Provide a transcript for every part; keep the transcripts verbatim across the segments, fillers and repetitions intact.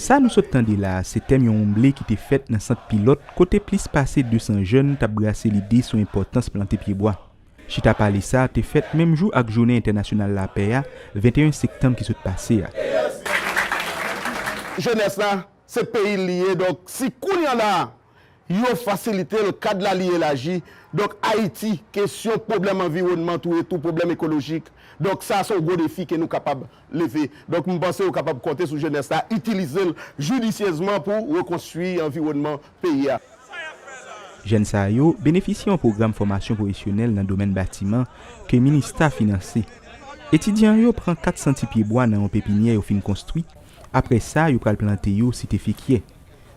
Sa nou sot tande la a, se tèm yon wonmble ki te fèt nan sant Pilòt, kote plis pase de san jèn t ap brase lide sou enpòtans plante pyebwa. Chita pale sa a te fèt menm jou ak Jounen Entènasyonal Lapè a, venteyen septanm ki sot pase a. Jenès la, se peyi l li ye, donk si kounye a la a, yo fasilite l, kad la li elaji, donk Ayiti, kesyon pwoblèm anviwònman tou e tou, pwoblèm ekolojik, donk sa a se yon gwo defi ke nou kapab leve. Donk m panse yo kapab konte sou jenès la, itilize l jidisyezman pou rekonstwi anviwònman peyi a. Jèn sa yo benefisye yon pwogram fòmasyon pwofesyonèl nan domèn batiman ke Minista finanse. Etidyan yo pran kat san ti pyebwa nan yon pepinyè yo fin konstwi. Apre sa, yo pral plante yo Site Fekyè,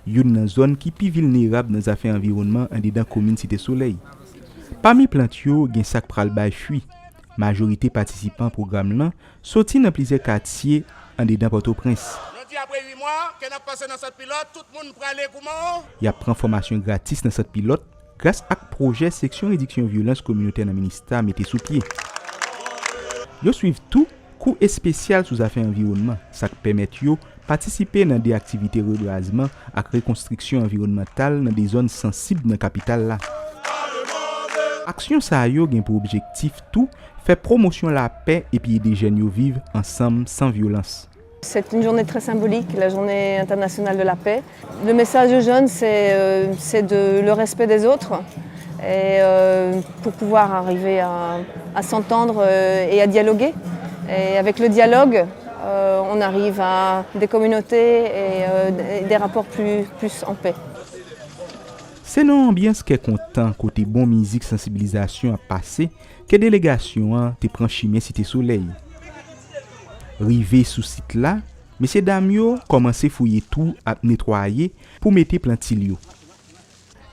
youn nan zòn ki pi vilnerab nan zafè anviwònman andedan komin Site Solèy. Pami plant yo, gen sa k pral bay fwi. Majorite patisipan pwogram lan soti nan plizyè katye andedan Pòtoprens. Jodi, apre uit mwa ke n ap pase nan sant Pilòt, tout moun prale kouman? Y ap pran fòmasyon gratis nan sant Pilòt gras ak pwojè Seksyon Rediksyon Vyolans Kominotè nan Minista mete sou pye. Yo swiv tou kou espesyal sou zafè anviwònman, sa k pèmèt yo patisipe nan de aktivite rebrazman ak rekonstriksyon anviwònmantal nan de zòn sansib nan kapital la. Aksyon sa yo gen pou objektif tou fè pwomosyon lapè epi ede jèn yo viv ansanm san vyolans. C'est une journée très symbolique, la journée internationale de la paix. Le message aux jeunes, c'est euh, c'est de le respect des autres et euh, pour pouvoir arriver à, à s'entendre euh, et à dialoguer. Et avec le dialogue, euh, on arrive à des communautés et euh, des- des rapports plus, plus en paix. Se nan yon anbyans kè kontan kote bon mizik sansibilizasyon ap pase ke delegasyon an te pran chimen Site Solèy. Rive sou sit la, mesye dam yo kòmanse fouye twou ap netwaye pou mete plantil yo.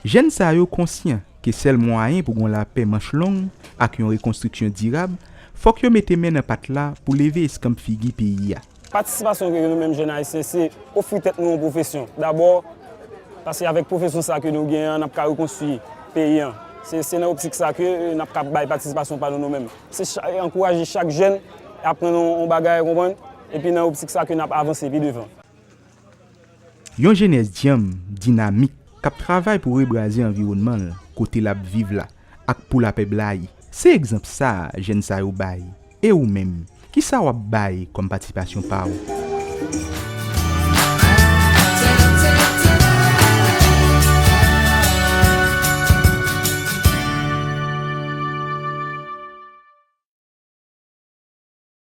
Jèn sa yo konsyan ke sèl mwayen pou gon lapè manch long ak yon rekonstriksyon dirab, fòk yo mete men nan pat la pou leve eskanp figi peyi a. Patisipasyon ke nou menm jèn ayisyen se ofri tèt nou yon pwofesyon. Dabò, paske avèk pwofesyon sa ke nou genyen an, n ap ka rekonstwi peyi an. Se se nan optik sa ke n ap ka bay patisipasyon pa nou nou menm. Se cha- ankouraje chak jèn aprann yon yon bagay, konprann, epi nan optik sa ke n ap avanse pi devan. Yon jenès dyanm, dinamik, k ap travay pou rebraze anviwònman l kote l ap viv la ak pou lapè blayi. Se egzanp sa a jèn sa yo bay. E ou menm, kisa w ap bay kòm patisipasyon pa w?